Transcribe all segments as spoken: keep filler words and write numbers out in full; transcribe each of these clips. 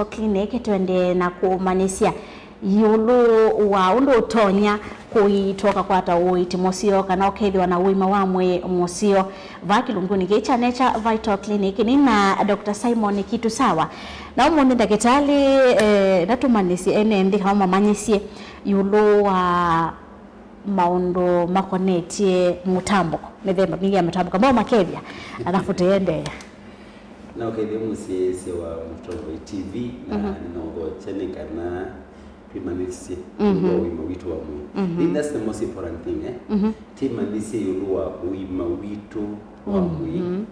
Clinic, twendee na kũmanyĩsya ĩũlũ wa ũndũ ũtonya kũitwa ũkakwata ũiiti mũseo kana ũkethĩwa na ũima wa mwĩĩ mũseo. Vaa kĩlungunĩ kĩĩ kya Nature Vital Clinic nĩ na Doctor Simon Kitusawa. Na ũmũnthĩ ndakĩtalĩ, eh, natũmanyĩsye ene nthĩ kana mamanyĩsye ĩũlũ wa maũndũ makonetye mũtambũko, mĩthemba mingĩ ya mĩtambũko, mo makethya, alafu tũendeea. Na ũkethĩa mũsyaĩĩsya wa Mũtongoi T V, na nĩnothokya nĩ kana twĩmanyĩsye ĩũlũ wa ũima witũ wa mwĩĩ. I think that's the most important thing, eh? Twĩmanyĩsye ĩũlũ wa ũima witũ wa mwĩĩ.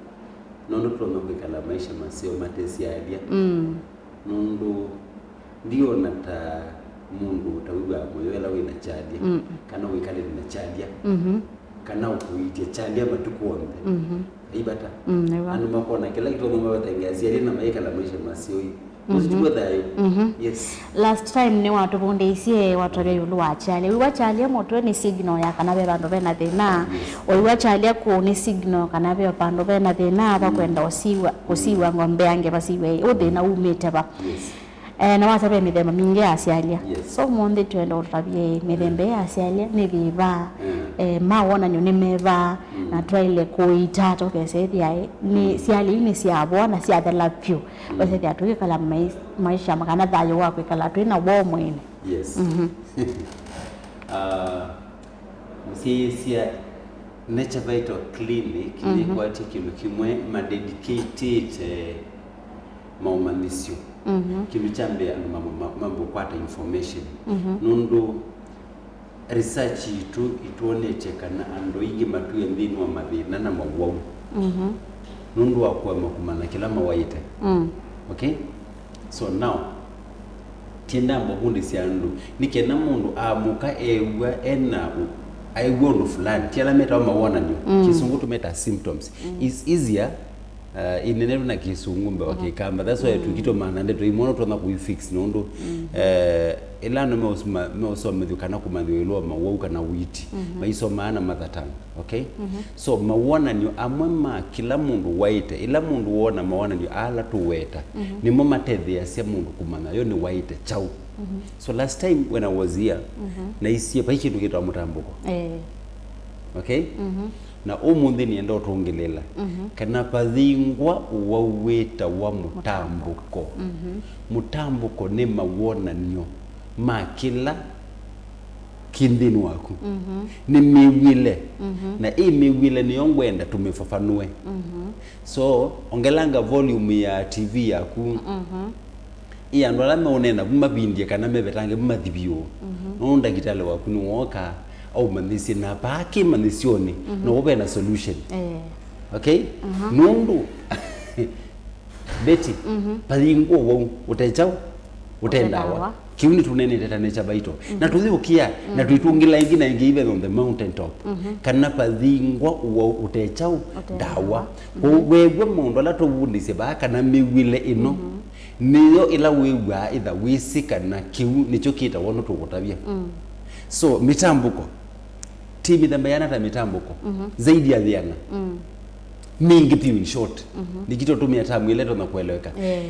Nũndũ tũtonya kwĩkala maisha maseo matesyaĩlya. Nũndũ ndiona ta mũndũ ũtawĩw'aa mũyo ĩla wĩna kyalya, kana wĩkalĩte na kyalya, kana ũkũiitye kyalya matukũ onthe. Aivata. Andũ makona kĩla kĩtonya mavathengeasya ĩla na maikala maisha maseo. Ũsu tiw'o thayũ. Yes. Last time nĩwatũvundĩisye, watwavya ĩũlũ wa kyalya. Wĩw'a kyalya mũtwe nĩ signal ya kana ve vandũ vena thĩna. Ũiw'a kyalya kũũ nĩ signal kana ve vandũ vena thĩna, vakwenda ũsiw'a, kũsiw'a ng'ombe yange vasiw'e ĩ, ũ thĩna umĩte va? Yes. Eh, na wasya ve mĩthemba mingĩ ya syalya. Yes. So, ũmũnthĩ twenda ũtũtavye mĩthemba ĩĩ ya syalya nĩ yĩva, eh, mawonany'o nĩ meva, na twaĩle kũita tũkesethĩa nĩ syalya ii nĩ sya voa na syathela vyũ. Ũkesethĩa tũkĩkala mais-, maisha kana thayũ wa kwĩkala twĩ na woo mwĩĩnĩ. Yes. Ah, mũsyaĩĩsya, Nature Vital Clinic nĩkwatya kĩndũ kĩmwe ma dedicatĩte maũmanyĩsyo. Kĩndũ kya mbee andũ mambo, ma-, mambo kũkwata information. Nũndũ research yitũ itwonetye kana andũ aingĩ matwĩe nthĩnĩ wa mathĩna na mawau nũndũ wa kũema kũmanya kĩla mawaĩte. Okay? So now, tienda mbavundĩsya andũ, nĩ kenda mũndũ aamũka eew'a ena ũ-, aew'a ũndũ fulani, ti ala metawa mawonany'o, kĩsũngũ tũmeta symptoms. It's easier, uh, ĩnenevw'e na kĩsũngũ mbee wa kĩkamba. That's why tũkitũmana ndeto imwe no tũtonya kũifix nũndũ, eh, ĩla andũ meũsoma-, meũsomethw'a kana kũmanyĩw'a ĩũlũ wa mawau kana ũiiti, maisomaa na mother tongue. Okay? So, mawonany'o amwe ma kĩla mũndũ waĩte, ĩla mũndũ woona mawonany'o ala tũweta, nĩmo matetheeasya mũndũ kũmanya yo nĩwaĩte kyaũ. So, last time when I was here, naisye vai kĩndũ kĩtawa mũtambũko. Eh. Okay? Na ũmũnthĩ nĩenda ũtũngĩlĩla kana vathingwa ũwau wĩtawa mũtambũko. Mũtambũko nĩ mawonany'o ma kĩla kĩ nthĩnĩ waku. Nĩ mĩw'ĩle. Na ĩ mĩw'ĩle nĩyo ngwenda tũmĩvavanũe. So, ongelanga volume ya T V yaku. Ĩ andũ ala meũneena vu mavindie kana mevetange vu mathi vyũ. Nũndũ ndakĩtalĩ waku nĩwooka aũmanyĩsye na paa kĩmanyĩsyonĩ, no ũve na solution. Eh. Okay? Nũndũ Betty, vathingwa ũwau ũte kyaũ? Ũte ndawa. Ũte ndawa. Kĩu nĩtũneenete ta Nature Vital. Na tũyũkĩa, na tũitũngĩla ĩngĩ na ĩngĩ, even on the mountain top. Kana vathingwa ũwau ũte kyaũ? Ũte ndawa. Ndawa. Kwoou weew'a maũndũ ala tũvundĩsye vaa kana mĩw'ĩle ĩno, nĩyo ĩla wĩw'aa ĩtha wĩsĩ kana kĩu nĩkyo kĩtawa ũndũ tũkũtavya. So, mĩtambũko. Ti mĩthemba yana ta mĩtambũko. Zaidi ya thĩana. Mingĩ vyũ, in short. Nĩkĩ tũtũmĩa tamu ĩla ĩtonya kũeleweka. Eh.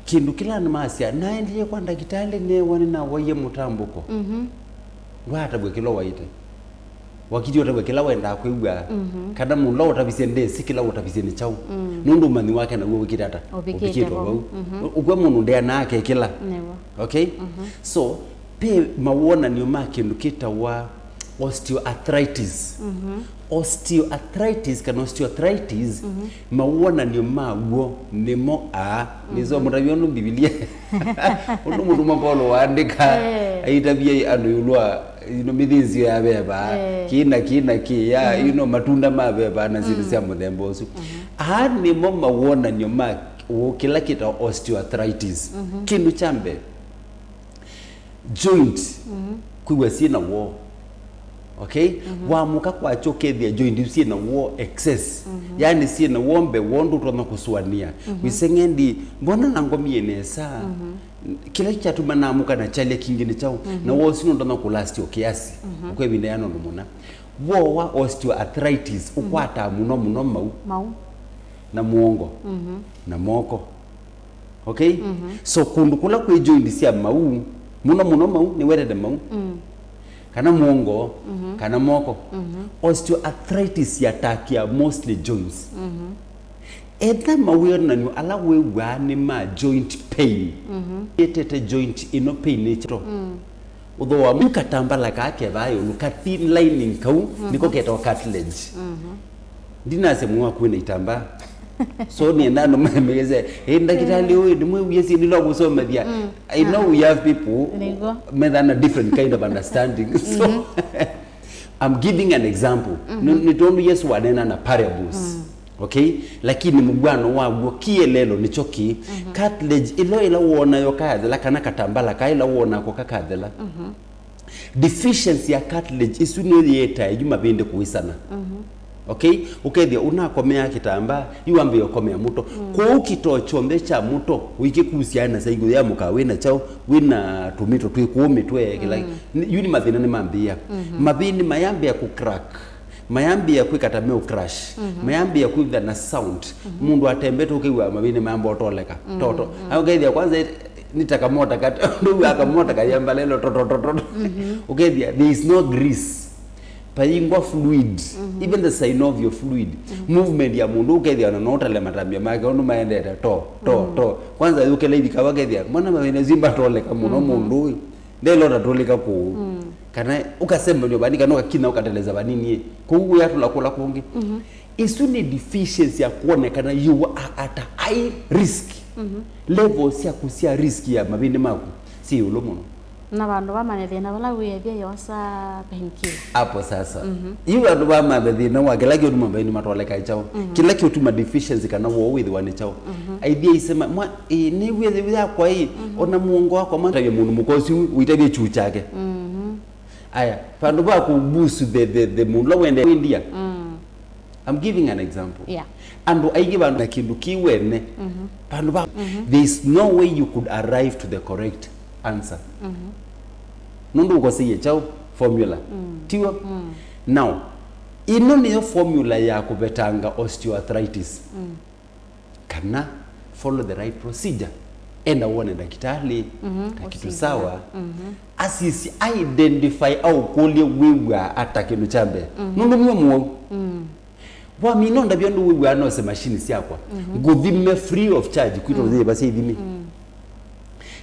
Kĩndũ kĩla andũ masya, naendie kwa ndakĩtalĩ neewa nĩnawaie mũtambũko. Ndwaatavw'a kĩla waĩte. Wakithi ũtavw'a kĩla wendaa kwĩw'a. Kana mũndũ ũla ũtavisye ndesĩ kĩla ũtavisye nĩ kyaũ. Nũndũ ũmanyi wake naw'o wĩkĩte ata? Ũvikĩte ũvikĩte vau. Vau. Ũkw'a mũndũ ndeanaa akekĩla. Nĩw'o. Okay? So, ve mawonany'o ma kĩndũ kĩtawa osteoarthritis. Osteoarthritis kana osteoarthritis, mawonany'o maw'o nĩmo aa. Nĩsoo mũtavya ũndũ Mbivilia, ũndũ mũtũmwa Paulo waandĩka, eh, aitavya andũ ĩũlũ wa, you know, mĩthĩnzĩo ya veva, eh, kĩ na kĩ na kĩ, ya, you know, matunda ma veva na syĩndũ sya mũthemba ũsu. Aa nĩmo mawonany'o ma kĩla kĩtawa osteoarthritis. Kĩndũ kya mbee, joint, kwĩw'a syĩ na woo. Okay? Wamũka kwakya ũkethĩa joint isu syĩ na woo excess. Yaani syĩ na woo mbee wa ũndũ ũtonya kũsũanĩa. Wĩseng'endi, mbona nangomie nesa? Kĩla kyatuma namũka na kyalya kingĩ nĩ kyaũ? Na woo ũsu nũtonya kũlast o kĩasi. Kwa ĩvinda yana ũndũ mũna. Woo wa osteoarthritis ũkwataa mũno mũno mau. Mau. Na mũongo. Na moko. Okay? So kũndũ kũla kwĩ joint sya mau, mũno mũno mau, nĩwetete mau, kana mũongo, kana moko. Osteoarthritis yatakia mostly joints. Etha mawĩonan'yo ala wĩw'aa nĩ ma joint pain, ĩtete joint ĩno pain ĩkyato. Ũthooa mu katambala kaa kevaa ĩũlũ, ka thin lining kau, nĩko ketawa cartilage. Ndinasya mwĩĩ waku wĩna itambaa. So nĩenda andũ mamegese, "Ĩ, ndakĩtalĩ ũyũ, nĩmwĩwie syĩndũ ila kũsomethya." I know we have people metha na different kind of understanding. So, I'm giving an example. Nĩ, nĩ tondũ Yesu wanena na parables. Okay? Lakini mũvw'ano waw'o, kĩeleelo nĩkyo kĩ. Cartilage ĩla, ĩla wonayo kayathela, kana katambala kaa ĩla wonako kakathela. Deficiency ya cartilage ĩsu nĩyo yĩetae yu mavĩndĩ kũisana. Okay? Ũkethĩa ũnakomea kĩtambaa, yu wambĩĩa ũkomea mũto. Kũu kĩtoo kyonthe kya mũto ũikĩkusya na saigo ya mũkaa wĩna kyaũ, wĩna tũmĩto twĩ kũũ mĩtwe, kĩla. Yu nĩ mathĩna nĩmambĩĩa. Mavĩndĩ mayambĩĩa kũ crack. Mayambĩĩa kwĩka ta meũ crash. Mayambĩĩa kwĩvitha na sound. Mũndũ atembete ũkĩw'a mavĩndĩ mayamba ũtoleka. Toto. Aũkethĩa kwanza nĩ ta kamota kat-, ndũw'a kamota kayamba lelo toto toto. Ũkethĩa there is no grease. Payingwa fluid. Even the synovial fluid. Movement ya mũndũ ũkethĩa ona no ũtale matambya make ũndũ maendete to, to, to. Kwanza yũkĩla ivika wakethĩa mwana mavĩndĩ zimba toleka mũno mũndũ ũyũ. Ndelo tatũlĩka kũu. Kana ũkasembanio vanini, kana ũkakinya ũkateleza vanini, ĩ. Kũu wĩatũla kũla kũngĩ. Ĩsu nĩ deficiency ya kuonekana you are at a high risk. Level syaku sya risk ya mavĩndĩ maku syĩ ĩũlũ mũno. Na vandũ vamanya thĩna vala wĩethya yosa painkiller. Hapo sasa. Yu andũ vamanya thĩna wa kĩla kĩũtuma mavĩndĩ matoleka kyaũ. Kĩla kĩũtuma deficiency kana woo wĩthĩwa nĩ kyaũ. Aithi aisema, mwa, ĩ, nĩw'e yakwa ĩ, ona mũongo wakwa matavya mũndũ mũka ũsu ũitavye kyuu kyake. Aya, vandũ va kũbusu the, the, the mũndũ ũla wende kwindia. I'm giving an example. Yeah. Andũ aingĩ vandũ na kĩndũ kĩ wene. Vandũ va, there is no way you could arrive to the correct answer. Nũndũ ũkoseie kyaũ formula. Tiw'o? Now, ĩno nĩyo formula ya kũvetanga osteoarthritis. Kana follow the right procedure. Enda wone ndakĩtalĩ, na kĩtu sawa. Asisye, identify, aũkũlye wĩw'aa ata kĩndũ kya mbee. Nũndũ nĩwe mũwau. Wamina ũndavya ũndũ wĩw'aa nose machine syakwa. Ngũthime free of charge, kwitũ yĩva sya ithimi.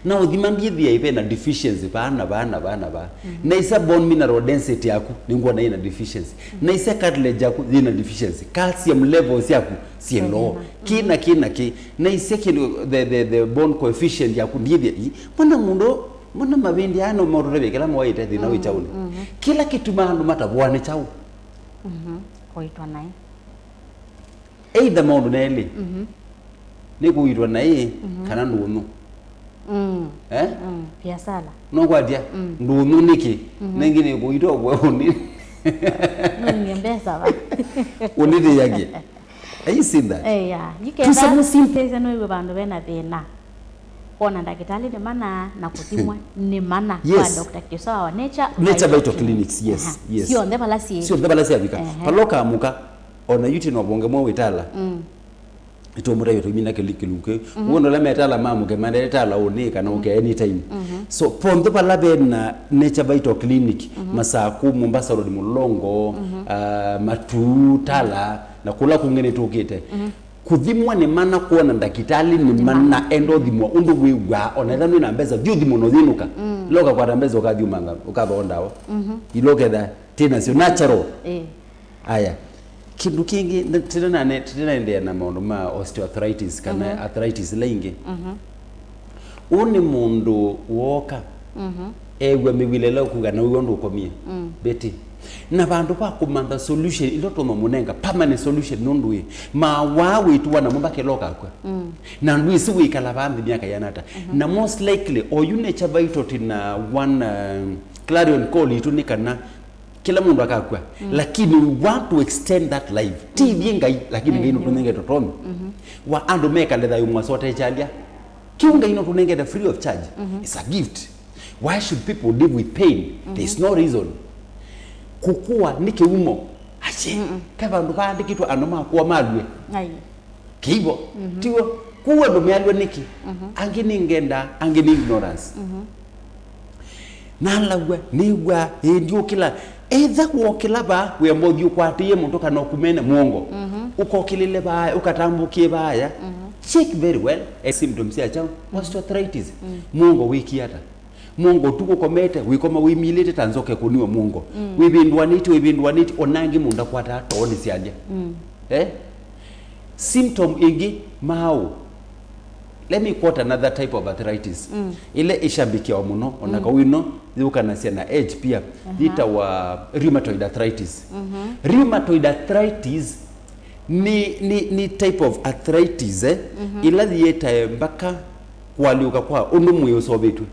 Na ũthima ndiĩthĩa ivena deficiency vaa na vaa na vaa na vaa. Na isa bone mineral density yaku, nĩngwona yĩna deficiency. Na isa cartilage yaku, yĩna deficiency. Calcium levels yaku, syĩ low. Kĩ na kĩ na kĩ. Na isa kĩndũ, the, the, the bone coefficient yaku, ndiĩthĩa, ĩ, mwana mũndũ, mwana mavĩndĩ aya no maũtũtavya kĩla moaĩte thĩna wĩ kyaũnĩ. Kĩla kĩtumaa andũ matavũa nĩ kyaũ? Kũitwa naĩ. Either maũndũ nelĩ, nĩ kũitwa naĩ kana ndũnyũ. Eh? Biasala. Nũkwatya, ndũnyũ nĩkĩ? Nengĩ nĩ kũitwa kwe ũnĩ. Nũnye mbesa va. Ũnĩthĩyakye. Are you seeing that? Eh, yeah. To some simple. Kesa noiwe vandũ vena thĩna. Kwona ndakĩtalĩ nĩ mana na kũthimwa nĩ mana. Yes. Kwa Doctor Kisawa wa Nature Nature Vital Vital Clinics, yes, yes. Syonthe vala syĩ. Syonthe vala syavika. Ehe. Vala ũkamũka, ona yu tino vonge mwa wĩtala. Ĩtũmũtavya tũmina kĩlungu kĩu. Wona ũla metala ma mũke, maendete tala ũnĩ kana ũke anytime. So, ponthe vala vena Nature Vital Clinic, Masaku, Mombasa Road, Mũlolongo, ah, Matuu, Tala, na kũla kũngĩ nĩtũkĩte. Kũthimwa nĩ mana, kwona ndakĩtalĩ nĩ mana, enda ũthimwa ũndũ wĩw'aa, ona ethĩwa ndwĩ na mbesa, thi ũthimwe na ũyĩnũka. Ĩla ũkakwata mbesa ũkathi ũmantha, ũkathoo ndawa. Ila ũketha tĩ nasyo natural. Ĩĩ. Aya. Kĩndũ kĩngĩ, tene nane-, tene naendeea na maũndũ ma osteoarthritis kana arthritis ila ingĩ. Ũũ nĩ mũndũ wooka, ew'a mĩw'ĩle ĩla ũkuga na wĩw'a ũndũ ũkomie. Betty. Na vandũ va kũmantha solution ila ũtonya mũnenga, permanent solution nũndũ ĩ, mawaa wĩtũa namo mpaka ĩla ũkakw'a. Na ndwĩsĩ wĩkala vaa nthĩ myaka yĩana ata. Na most likely, oyu Nature Vital twĩ na one, um, clarion call itũ nĩ kana kĩla mũndũ akakw'a. Lakini we want to extend that life. Ti ithyĩ Ngai, lakini Ngai nũtũnengete ũtonyi wa andũ mekale thayũ mwasya ũtekyalya. Kĩu Ngai nũtũnengete free of charge. It's a gift. Why should people live with pain? There's no reason. Kũkũa nĩ kĩumo. Aye. Ke vandũ vaandĩkĩtwe andũ makũa malue. Kĩivo. Tiw'o. Kwoou andũ mealw'a nĩkĩ? Angĩ nĩ ngenda, angĩ nĩ ignorance. Nalaw'a, nĩw'aa, ĩĩ, ndiũkĩla. Etha wokĩla vaa, wĩamba ũthiĩ ũkwatĩĩe mũtwe kana ũkumene mũongo. Ũkokĩlĩle vaa, ũkatambũkie vaaya. Check very well. Eh, symptoms sya kyaũ? Osteoarthritis. Mũongo wĩkie ata? Mũongo ũtukũ ũkomete, wĩkoma wĩmilĩte ta nzoka ĩkũniwe mũongo. Wĩvĩndũanĩtye, wĩvĩndũanĩtye, ona angĩ mũndũ akwataa too nĩ syalya. Eh? Symptom ĩngĩ, maaũ. Let me quote another type of arthritis. Ĩla ĩshambĩkĩawa mũno, ona kau ĩno yũkanasya na age pia, yĩtawa rheumatoid arthritis. Rheumatoid arthritis nĩ, nĩ, nĩ type of arthritis, eh, ĩla yĩetae mbaka kũalyũka kwa ũndũ mwĩĩ ũseũvĩtw'e.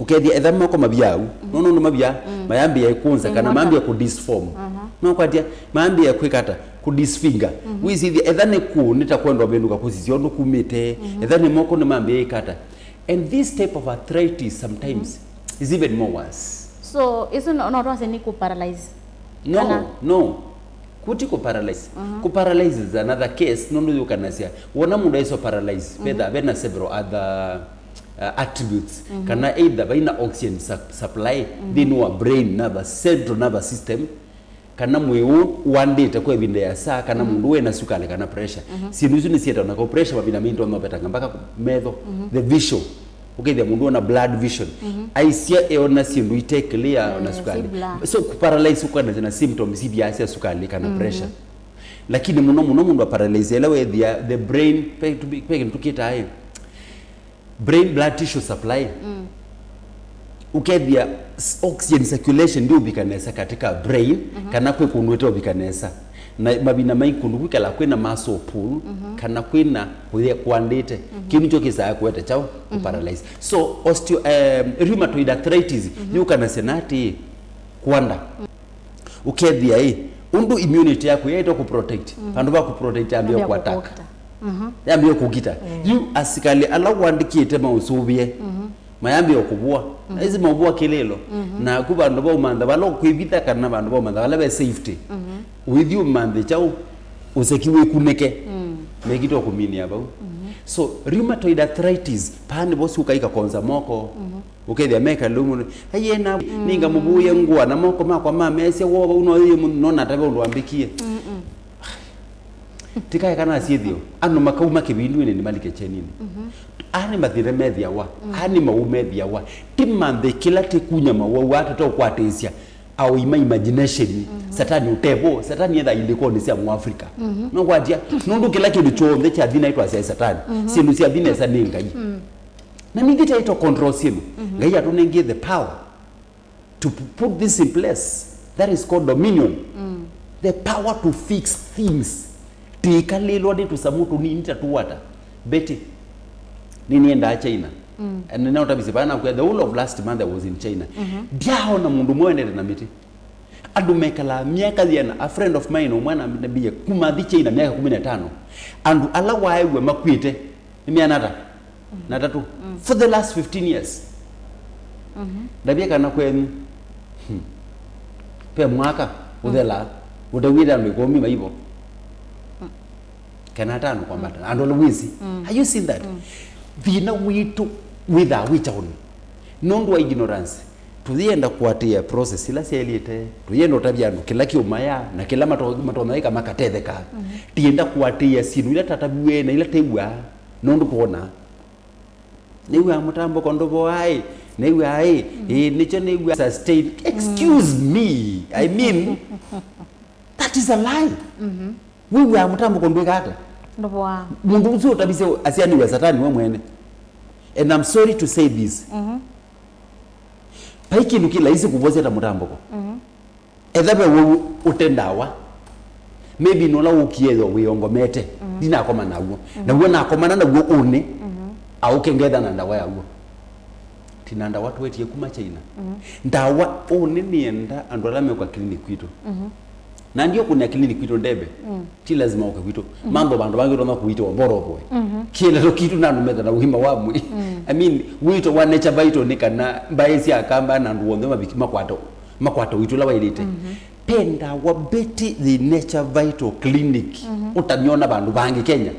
Ũkethĩa etha moko mavyaa ũu, nũndũ nũndũ mavyaa, mayambĩĩa ĩkũnza, kana mambĩĩa kũ disform. Nũkwatya, mayambĩĩa kwĩka ata? Kũ disfigure. Wĩsĩthya etha nĩ kũũ, nĩ ta kwenda ũvĩndũka kũsisya ũndũ kumĩte. Etha nĩ moko nĩmambĩĩa ĩka ata? And this type of arthritis sometimes is even more worse. So, isu no, no twasye nĩ kũ paralyze? No, kana? No. Kuti kũ paralyze. Kũ paralyze is another case, nũndũ yũkanasya. Wona mũndũ aiso paralyze, vetha vena several other uh, attributes, kana either vaina oxygen sup- supply nthĩnĩ wa brain, nervous, central nervous system, kana mwĩĩ ũũ ũandĩte kwa ĩvinda ya saa, kana mũndũ wĩna sukali kana pressure. Syĩndũ isu nĩsyĩtawa na kau pressure mavinda maingĩ ndonya ũvetanga mpaka metho, the vision. Ũkethĩa mũndũ ona blurred vision. Aisya eona syĩndũ ite clear, ona sukali. So, kũ paralyze ũkanasya na symptoms ithyaa sya sukali kana pressure. Lakini mũno mũno mũndũ a paralyze ĩla wethĩa the brain, pe, tu- pe kĩndũ tũkĩtaa ĩ, brain blood tissue supply. Ũkethĩa s- oxygen circulation ndiũvika nesa katika brain, kana kwĩ kũndũ ĩteũvika nesa. Na mavinda maingĩ kũndũ kwĩkala kwĩna muscle pull, kana kwĩna kũya kũandĩte, kĩu nĩkyo kĩsaa kũete kyaũ? Kũ paralyze. So, osteo, um, rheumatoid arthritis yũkanasya na atĩĩ, kwanda. Ũkethĩa ĩ, ũndũ immunity yaku yaĩtwe kũ protect, vandũ va kũ protect yambĩĩa kũ attack. Yambĩĩa kũkita. Yu asikalĩ ala ũandĩkĩte maũsũvĩe, mayambĩĩa kũvũa. Na ĩsi maũvũa kĩlĩlo. Naku vandũ va ũmantha vala ũkwĩvitha kana vandũ va ũmantha vala ve safety. Ũithi ũmanthe kyaũ, ũseki wĩkunĩke. Mekĩte ũkũminĩa vau. So, rheumatoid arthritis, paa nĩvo syũka ikakonza moko. Ũkethĩa meka lĩu mũno. Aiye na ningamũvũie ngũa na moko makwa mamesya woo vau no yĩĩ mũno, no natave ũndũ wambĩkie. Tikae kana syĩthĩo. Andũ makauma kĩvindunĩ nĩmalike kyeninĩ. Aa nĩ mathĩna methĩawa. Aa nĩ maũũ methĩawa. Ti manthĩ kĩla tĩkunya mawau aa tũteũkwatĩĩsya. Aũima imagination. Satani ũtevo. Satani etha ilĩkonĩ sya Mũafrika. Nũkwatya, nũndũ kĩla kĩndũ kyonthe kyathi naĩ twasya Satani. Syĩndũ syathi nesa nĩ Ngai. Na nithyĩ tyaĩtwe control syĩndũ. Ngai atũnengie the power to p- put this in place. That is called dominion. The power to fix things. Tĩkalĩlwa nĩ tũsamũ tũnini ta tũwata. Betty, nĩnĩendaa China. And nĩnaũtavisye vaa nakwĩa, the whole of last month I was in China. Ndyaona mũndũ ũmwe wendete na mĩtĩ. Andũ mekalaa myaka yĩana. A friend of mine ũmwe anambie kuma athi China myaka kũmi na ĩtano. Andũ ala waew'a makw'ĩte nĩ mĩana ata? Na atatũ. For the last fifteen years. Ndavye kana kwenyu, hmm, ve mwaka ũthelaa ũtew'ĩte andũ ĩkũmi maivo. Kana atano kwambata. Andũ ala wĩsĩ. Have you seen that? Thĩna witũ wĩthaa wĩ kyaũnĩ nũndũ wa ignorance. Tũyĩenda kũatĩĩa process ila syaĩlĩte, tũyĩenda ũtavya andũ kĩla kĩũmaya na kĩla mato- matonya ĩka makatetheka. Tĩenda kũatĩĩa syĩndũ ila tataviw'e na ila tew'aa nũndũ twona. Nĩw'aa mũtambũko ndũvoaĩ, nĩw'aa ĩ, ĩĩ, nĩkyo nĩw'aa sustain. Excuse me, I mean, that is a lie. Wĩw'aa mũtambũko ndwĩka ata? Ndũvoaa. Mũndũ ũsu ũtavisye asianĩw'a Satani we mwene. And I'm sorry to say this. Vai kĩndũ kĩ laisi kũvosya ta mũtambũko. Etha ve wau ũte ndawa. Maybe nũla ũkie yo wĩongomete. Ndinakoma naw'o. Naw'o nakomana naw'o ũnĩ. Aũke ngetha na ndawa yaw'o. Tina ndawa twetie kuma China. Ndawa ũnĩ nĩenda andũ ala mekwa clinic kwitũ. Na ndio kuna clinic kwitũ ndebe. Ti lazima ũke kwitũ. Mambo vandũ vangĩ ũtonya kũitwa mboro boy. Kĩla tũkitũ na andũ metha na ũgima wa mwĩĩ. I mean, wĩto wa Nature Vital nĩ kana mbaĩ sya kamba na andũ onthe maviki makwata, makwata wĩto ũla waĩlĩte. Ve ndawa mbĩti yĩ Nature Vital Clinic ũtamyona vandũ vangĩ Kenya.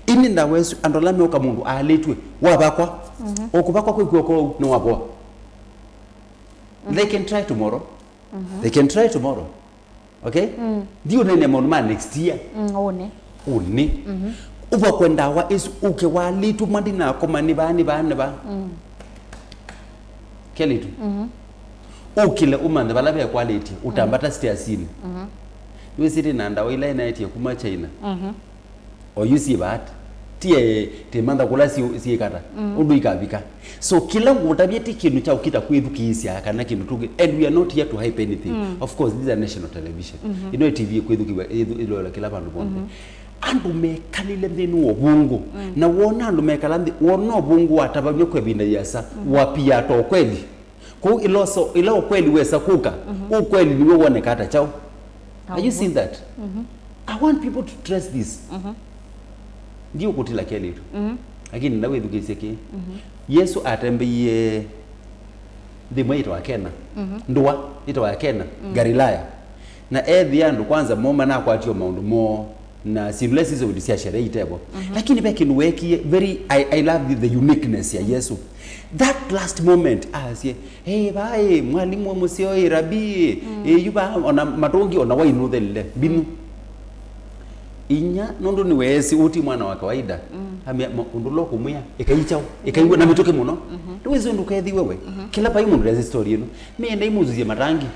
Ĩndĩ ndawa ĩsu andũ ala meũka mũndũ aalĩtw'e, wavakwa, ũkũvakwa kwĩ kw'oko ũu nĩwavoa. They can try tomorrow. They can try tomorrow. Okay? Ndiũneenea maũndũ ma next year. Mm, ũnĩ. Ũnĩ. Ũvakwe ndawa ĩsu ũke walĩtw'e mwa ndinakoma nĩ vaa, nĩ vaa, nĩ vaa. Kelĩtu. Ũkĩle ũmanthe vala ve quality, ũtambata stairs-inĩ. Nĩwĩsĩ na ndawa ila ĩnaetie kuma China. Oyu syĩ vaati. Tie tĩmantha kũla syĩ- syĩkata. Ũndũ ikavika. So kĩla ngũtavya ti kĩndũ kya ũkita kwĩthukĩĩsya kana kĩndũ tũngĩ. And we are not here to hype anything. Of course, this is a national television. Ĩno ĩ T V ĩkwĩthukĩwa, ĩthu- ĩloela kĩla vandũ vonthe. Andũ mekalile nthĩnĩ wa ũvũngũ. Na wona andũ mekala nthĩ, wona ũvũngũ watavanywa kwa ĩvinda yĩasa, wapia ta ũkweli. Kwoou ĩla ũso- ĩla ũkweli wesa kũka, ũkweli nĩw'o woneka ata kyaũ? Are you seeing that? I want people to trace this. Ndiũkũtila kelĩtu. Lakini nda wĩthukĩĩsye kĩĩ. Yesũ atembeie nthĩ ĩmwe yĩtawa Kena. Ndũa yĩtawa Kena, Galilaya. Na ethĩa andũ kwanza moo manakwatiwe maũndũ moo, na syĩndũ ila sisoviti sya sherehe itevo. Lakini ve kĩndũ weekie, very, I, I love the, the uniqueness ya Yesũ. That last moment, aasye, "Hey, vaa, ĩ, mwalimũ mũseo, ĩ, rabi, ĩ, yu vaa, ona matũngi, ona wainĩ ũthelile, mbinyu." Inya, nũndũ nĩweesĩ ũti mwana wa kawaida, amea, ma- ũndũ ũla ũkũmwĩa, ĩkai kyaũ, ĩkaiw'a na mĩtũkĩ mũno. Nĩwĩsĩ ũndũ ũkethiwe we. Kĩla vai mũndũ ndesĩ story ĩno. Mĩendai mũsusye matangi.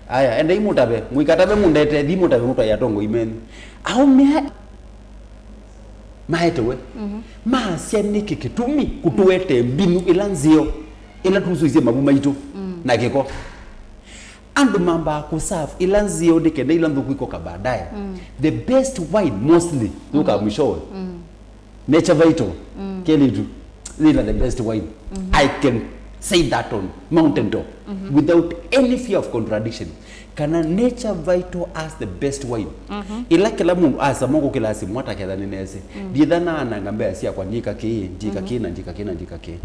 Aya, endai mũtave, mũikatave mũndete, thi mũtave mũtwaĩ atongoi menyu. Aũme aa maetewe, maasya nĩkĩ kĩtumi kũtũete mbinyu ĩla nzeo, ĩla tũsũisye mavu maitũ na kĩko? Andũ mambaa kũserve ila nzeo nĩ kenda ila nthũku ikoka baadaye. The best wine mostly yũkaa mwishowe. Nature Vital, kelĩtu, thina the best wine. I can say that on mountain top without any fear of contradiction. Kana Nature Vital has the best wine. Ila kila mũndũ asama kũkĩla simwata ketha nĩnese. Ndiĩtha naananga mbea syakwa, ndyĩka kĩĩ, ndyĩka kĩĩ, na ndyĩka kĩĩ, na ndyĩka kĩĩ.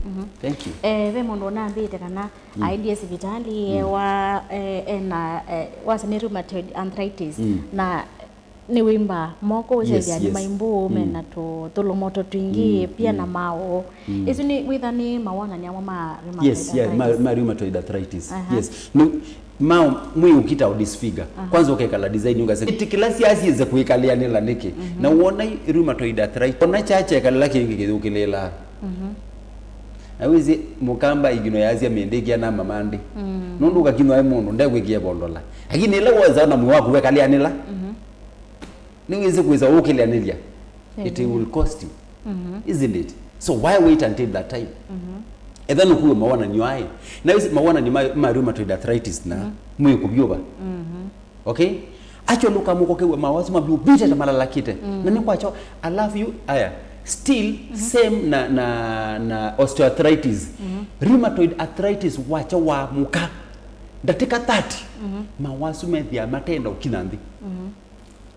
Thank you. Eh, ve mũndũ ũnambĩte kana aendie sivitalĩ, eh, wa, eh, ena, eh, wasya nĩ rheumatoid arthritis, na nĩwĩmbaa moko, ũsyaĩthya nĩ maimbu, mena tũthũlũmo tũtwingĩ, pia na maũũ. Isu nĩ wĩtha nĩ mawonany'a amwe ma rheumatoid arthritis. Yes, yeah, ma, ma rheumatoid arthritis. Yes. No, mao mwĩ ũkita o disfigure. Kwanza ũkekala design ũkasya, ĩtĩ kĩla syasiĩze kwĩkalĩanĩla nĩkĩ? Na wona rheumatoid arthritis, ona kya kyekalĩla kĩngĩ kĩyũkĩlĩĩlaa. Na wĩsĩ mũkamba igino yasya mĩndĩ ĩkĩa na mamandĩ. Nũndũ ũkakinwa e mũndũ ndekwĩkĩa vondola. Lakini ĩla woza ona mwĩ waku wekalĩanĩla, nĩwĩsĩ kwĩsa ũkĩlĩanĩlya. It will cost you. Isn't it? So why wait until that time? Etha nũkuwe mawonany'o aĩ. Na wĩsĩ mawonany'o ma, ma rheumatoid arthritis na mwĩ kũvyũva. Okay? Actually, ũkamũka ũkew'a mawasu mavyũvĩte ta malalakĩte. Na nĩ kwakyo, alafu yu, aya, still same na, na, na osteoarthritis. Rheumatoid arthritis wakya wamũka, ndatĩka thirty, mawasu methĩaa matenda ũkinya nthĩ.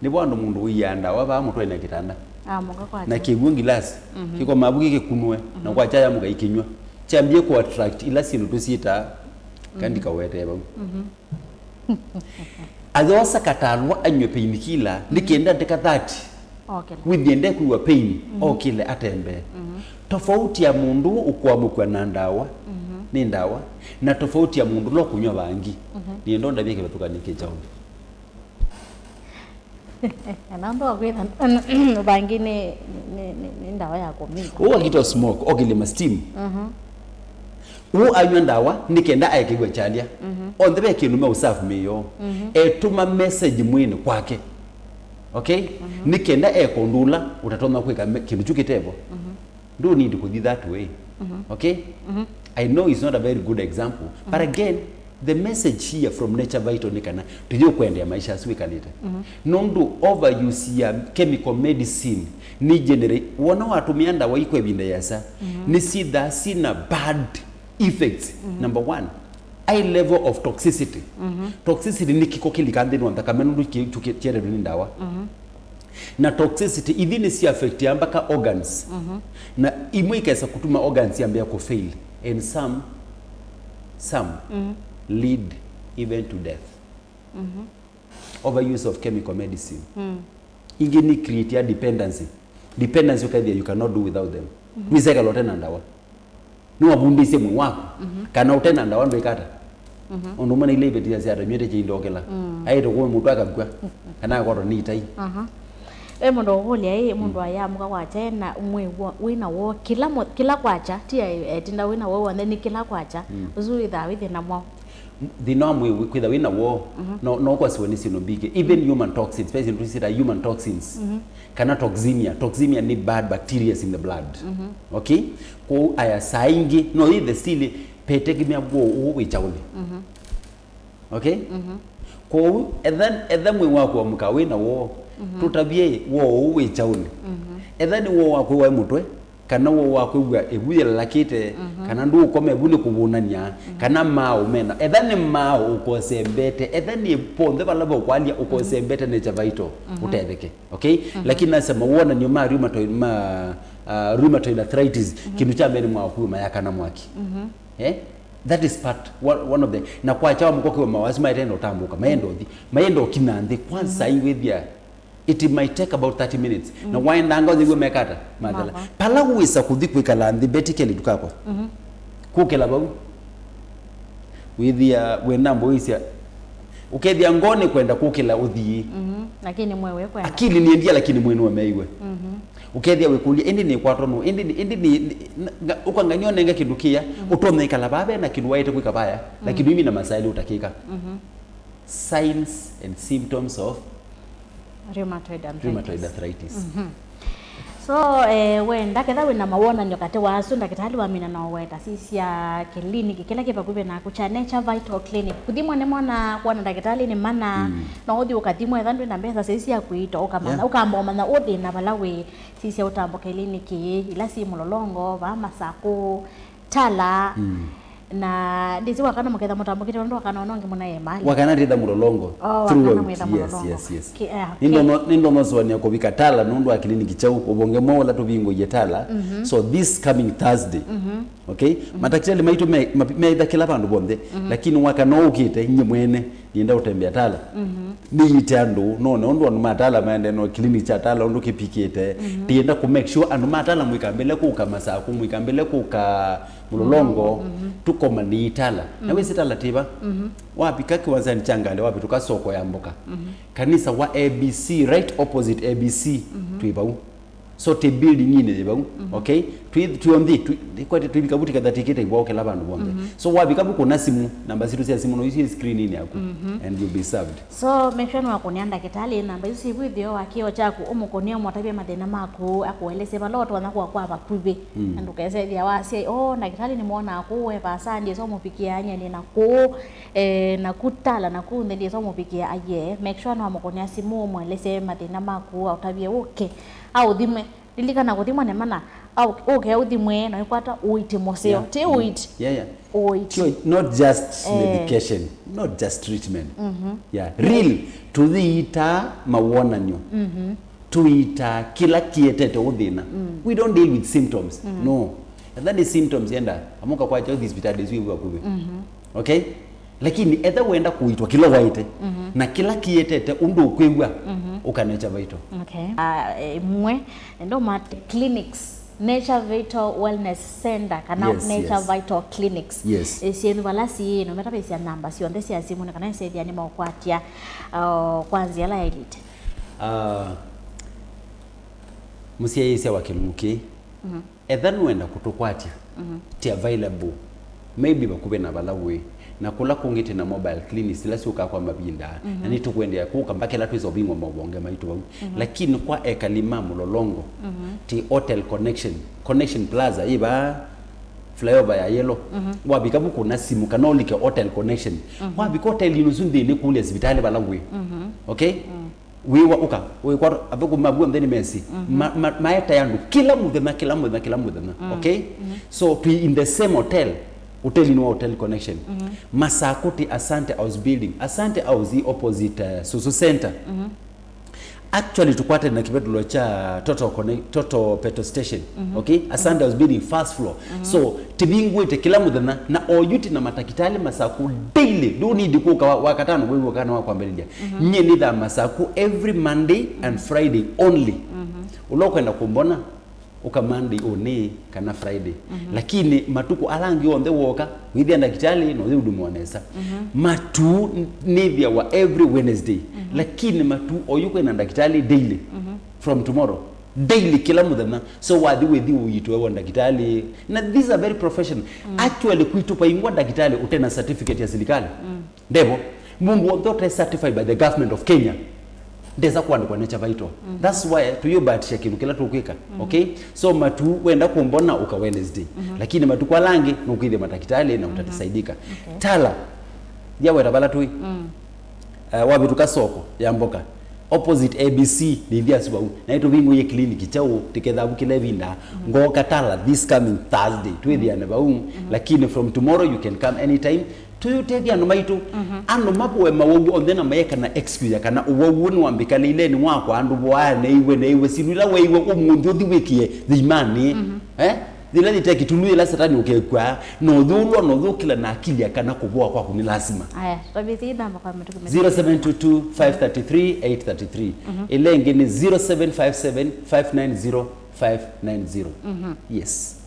Nĩvo andũ mũndũ ũiaa ndawa vaa mũtwae na kĩtanda. Amũka kwakya. Na kĩw'ũ ngilasi, kĩko mavu kĩkĩkunũe, na kwakya yamũka ikĩnyw'a. Kyambie kũ attract ila syĩndũ tũsyĩtaa, kandikawetee vau. Ayoosa katalwa anywe painkiller, nĩ kenda ndeka thirty. Okay. Wĩthĩe ndekwĩw'a pain, okĩle atembee. Tofauti ya mũndũ ũkũamũkw'a na ndawa, nĩ ndawa, na tofauti ya mũndũ ũla ũkũnywa vangi, nĩenda ũndavye kĩvathũkany'o kĩ kyaũ? Na nthũ wa kwĩtha vangi nĩ, nĩ, nĩ, nĩ ndawa ya kũmina. Ũũ akita smoke, okĩle ma steam. Ũũ anywa ndawa nĩ kenda aekew'a kyalya. Onthe ve kĩndũ meũserve mĩĩ yoo. Etũma message mwĩĩnĩ kwake. Okay? Nĩ kenda eka ũndũ ũla ũtatonya kwĩka me- kĩndũ kyu kĩtevo. Don't need kũthi that way. Okay? I know it's not a very good example, but again, the message here from Nature Vital nĩ kana tũyũkũendeea maisha asu wĩkalĩte. Nũndũ overuse ya chemical medicine nĩ generate, wona watũmĩa ndawa ii kwa ĩvinda yĩasa, nĩ syĩthaa syĩna bad effects. Number one, high level of toxicity. Toxicity nĩ kĩko kĩlikaa nthĩnĩ wa nthakame nũndũ kĩ- kĩ- kĩendetwe nĩ ndawa. Na toxicity ithi nĩ si affectia mpaka organs. Na imwe ikesa kũtuma organs yambĩa kũ fail, and some, some lead even to death. Overuse of chemical medicine. Mm. Ingĩ nĩ create ya dependency. Dependency ũkethĩa you cannot do without them. Mm-hmm. Ndwĩsa ĩkala ũte na ndawa. Nĩwavundĩsye mwĩĩ waku. Mm-hmm. Kana ũte na ndawa ndwĩka ata. Mm-hmm. Ũndũ ũmwe na ile iveti sya atumia ĩte kĩindo kĩla. Mm. Aĩte kũwe mũtwe akakw'a. Kana akwatwa nĩ itai. Aha. E mũndũ ũkũlya ĩ, mũndũ ayamũka kwakya na mwĩĩ w'o, wĩna woo, kĩla mũ-, kĩla kwakya, ti e-, etinda wĩna woo w'onthe, nĩ kĩla kwakya, mm, ũsu wĩthaa wĩ thĩna mwaũ? Thĩna wa mwĩĩ wĩ-, kwĩtha wĩna woo, mhm, no, no ũkwasiwe nĩ syĩndũ mbingĩ. Even human toxins, ve syĩndũ twĩsĩta human toxins, mhm, kana toxemia. Toxemia nĩ bad bacteria in the blood. Mhm. Okay? Kwoou aya saa ingĩ, no yĩthe still, petekimya woo ũũ wĩ kyaũnĩ. Mhm. Okay? Mhm. Kwoou, etha, etha mwĩĩ waku wamũka wĩ na woo, mhm, tũtavye woo ũũ wĩ kyaũnĩ. Mhm. Etha nĩ woo wa kwĩwa mũtwe, kana woo wa kwĩw'a ĩvu yĩlalakĩte, mhm, kana ndũũkoma ĩvu nĩ kũvũnany'a, mhm, kana maaũ mena. Etha nĩ maaũ ũkosembete, etha nĩ ponthe vala vaũkwalya ũkosembete, mhm, nature vital, mhm, ũtetheke. Okay? Mhm. Lakini nasema wonany'o ma rheumatoid, ma, uh, rheumatoid arthritis, mhm, kĩndũ kya mbee nĩ mwaku mayakana mwaki. Mhm. Eh? That is part, one, one of the, na kwakya wa mũkoke wa mawasu maete enda ũtambũka, maenda ũthi, maenda ũkina nthĩ, kwanza, mm, iwĩthia, it might take about thirty minutes. Mm. Na waendanga ũthi w'o mekata, mathela. Mava. Pala wĩsa kũthi kwĩkala nthĩ, Betty Kelly ndũkakwa. Mhm. Kũkĩla vau. Wĩthia, wĩna mbũisya. Ũkethia ngoo nĩ kwenda kũkĩla ũthi. Mhm. Lakini mwĩĩ wĩ kwenda. Akili nĩendia, lakini mwĩĩ nĩwemeiwe. Mhm. Ũkethĩa wĩkũlya, "Ĩndĩ nĩkwatwa nũũ? Ĩndĩ nĩ, ĩndĩ nĩ, nĩ, nga-, ũkanga nĩonenga kĩndũ kĩya, mm, ũtonya ĩkala vaa ve na kĩndũ waĩte kwĩka vaya, na, mm, kĩndũ imi na masaĩlĩ ũtakĩka." Mhm. Signs and symptoms of rheumatoid arthritis. Rheumatoid arthritis. Mhm. So, eh, wenda ketha wĩna mawonany'o katĩ wa asu, ndakĩtalĩ wamina na ũweta, sisya kĩliniki kĩla kĩ vakuvĩ naku kya Nature Vital Clinic. Kũthimwa nĩ mwana, kwona ndakĩtalĩ nĩ mana, mm, no ũthi ũkathimwa etha ndwĩ na mbesa sya kwĩita, ũkamanya, yeah, ũkamba ũmanya ũthĩna vala wĩ. Sisya ũtambo kĩliniki ila syĩ Mũlolongo, vaa Masakũ, Tala. Mm. Na ndĩsĩ wakana mũketha mũtambũkĩte nũndũ wakana ona ũngĩ mũnaye mali. Wakana ndĩtha Mũlolongo. Oh, wakana throughout. Mwĩtha yes, Mũlolongo. Yes, yes. Ki-, eh, ki- Nĩndono-, nĩndonosũanĩa kũvika Tala nũndũ wa kĩliniki kyaũ, ũvonge mwaũ ũla tũvingũie Tala. Mhm. So this coming Thursday, mhm, okay? Mhm. Matakitali maitũ me-, ma-, meitha kĩla vandũ vonthe, mhm, lakini wakana ũkĩte, nyie mwene, nĩenda ũtembea Tala. Mhm. Nĩyĩte andũ, none ũndũ andũ ma Tala maendee, no kĩliniki kya Tala ũndũ kĩpikĩte. Mhm. Ndĩenda kũ make sure andũ ma Tala mũikambĩle kũka Masakũ, mũikambĩle kũka Mũlolongo, mhm, tũkomanĩe Tala. Na, mhm, wĩsĩ Tala twĩ va? Mhm. Wavika kĩwanzanĩ kya ngalĩ, wavĩtũka soko ya mboka. Mhm. Kanisa wa A B C, right opposite A B C, mhm, twĩ vau. So, tĩ building-inĩ yĩ vau, mhm, okay? Twĩ, twĩ on the, twĩ, twĩ, kwete twĩvika vu tũketha tũkĩte ivwao kĩla vandũ vonthe. Mhm. So, wavika vu kũna simũ, namba sitũ sya simũ no isu screen-inĩ yaku, mhm, and you'll be served. So, make sure nĩwakũnĩa ndakĩtalĩ namba isu syĩ vu ĩtheo wa kĩoo kyaku, ũmũkũnĩe, ũmũtavye mathĩna maku, akũelesye vala ũtonya kwa, kwa vakuvĩ. Mm. Na ndũkesethĩa wasya, "Oh, ndakĩtalĩ nĩmwonaa kũu e vaasa, ndiĩsa ũmũvikĩa anyie nĩ na kũu." Eh, naku Tala, naku nthĩ ndiĩsa ũmũvikĩa aye. Make sure nĩwamũkũnĩa simũ, ũmũelesye mathĩna maku, aũtavye ũke, aũthimwe. Lilikana kũthimwa nĩ mana, au-, ũke ũthimwe, na wĩkwata ũiti mũseo. Yeah. Ti ũiti. Yeah, yeah. Ũiti. Sure, not just, eh, medication, not just treatment. Mhm. Yeah, real, tũthiitaa mawonany'o. Mhm. Tũitaa kĩla kĩetete ũthĩna. Mm. We don't deal with symptoms. Mm. No. Etha nĩ symptoms, enda, amũka kwakya ũthi sipitalĩ isu ĩ vakuvĩ. Mhm. Okay? Lakini etha wenda kũitwa kĩla waĩte, mhm, na kĩla kĩetete ũndũ ũkwĩw'a, mhm, ũka Nature Vital. Okay. Ah, eh, mwe, ndo ma clinics, Nature Vital Wellness Center, kana, yes, Nature, yes, Vital Clinics. Yes. Eh, syĩndũ vala siĩ, no metavĩsya namba syonthe sya simũ, na kana ĩsethĩa nĩ maũkwatya, uh, kwa nzĩa ĩla yaĩlĩte. Ah, mũsyaĩĩsya wa kĩlungu kĩĩ, mhm, etha nũenda kũtũkwatya, mhm, ti available, maybe vakuvĩ na vala wĩ, na kũla kũngĩ twĩ na mobile clinics ila syũkaa kwa mavinda, mhm, na nĩtũkũendeea kũka mpaka ĩla twĩsa ũvingwa maũvonge maitũ vau. Mhm. Lakini kwa ekali ma Mũlolongo, mhm, ti Hotel Connection, Connection Plaza, ĩ vaa flyover ya yellow. Mhm. Wavika vu kũna simũ kana ũlike Hotel Connection. Mhm. Wavika hotelinĩ ũsu nthĩnĩ kũlya sivitalĩ vala wĩ. Mhm. Okay? Mm. Wĩwa ũka, wĩkwa athũkũmi maku onthe nĩ mesi. Mhm. Ma-, ma-, maetae andũ kĩla mũthenya, kĩla mũthenya, kĩla mũthenya. Mm. Okay? Mhm. So, twĩ in the same hotel, hotelinĩ wa Hotel Connection. Mhm. Masakũ twĩ Asante House Building. Asante House ĩ opposite, uh, Susu Center. Mhm. Actually, tũkwate na kĩvetũlo kya Total Connect, Total Petrol Station. Okay? Asante was building first floor. So, tĩvingũĩte kĩla mũthenya, na oyu twĩ na matakĩtalĩ Masaku daily. Ndũ need kũka wa, wa katano wĩw'e kana wa kwambĩlĩlya. Nyie nĩthaa Masaku every Monday and Friday only. Ũla ũkwenda kũmbona, ũka Monday ũnĩ kana Friday. Lakini matukũ ala angĩ onthe woka, wĩthĩa ndakĩtalĩ na ũyĩhudumiwa nesa. Matu nĩthĩawa every Wednesday. Lakini matu oyu kwĩna ndakĩtalĩ daily. From tomorrow. Daily, kĩla mũthenya. So wathi wĩthi ũitwe wa ndakĩtalĩ. Na these are very professional. Actually, kwitũ vaingwa ndakĩtalĩ ũtena certificate ya silikali. Ndevo, mũndũ wonthe ũte certified by the government of Kenya ndesa kũandĩkwa Nature Vital. That's why tũyũbatisha kĩndũ kĩla tũkwĩka. Okay? So matu wenda kũmbona ũka Wednesday. Lakini matukũ ala angĩ nũkwĩthĩa matakĩtalĩ na ũtatisaidika. Tala, ya weta vala tũĩ. Uh, wavĩtũka soko ya mboka, opposite A B C, nĩithiasu vau. Na nĩtũvingũie clinic kyaũ, tĩkethavu kĩla ĩvinda. Ngoka Tala this coming Thursday, twĩthĩane vau. Lakini from tomorrow you can come anytime. Tũyũtethya andũ maitũ. Andũ mavoe mawau onthe na mayekana excuse kana ũwau ũũ nĩwambĩkalĩile nĩ wakwa, andũ voaa neiwe, neiwe, sindu ila weiwe ũmũnthĩ ũthi wĩkie thĩimanĩ. Eh? Yĩla yĩte kĩtulu, yĩla Satani ũkekw'a, na ũthũlwa, na ũthũkĩla na akili kana kũvoa kwaku nĩ lasima. Aya, tũtavĩthye ithamba kwa mĩtũkĩ mĩtũkĩ. Zero seven two two, five three three, eight three three. Ĩla ĩngĩ nĩ zero seven five seven, five nine zero, five nine zero. Yes.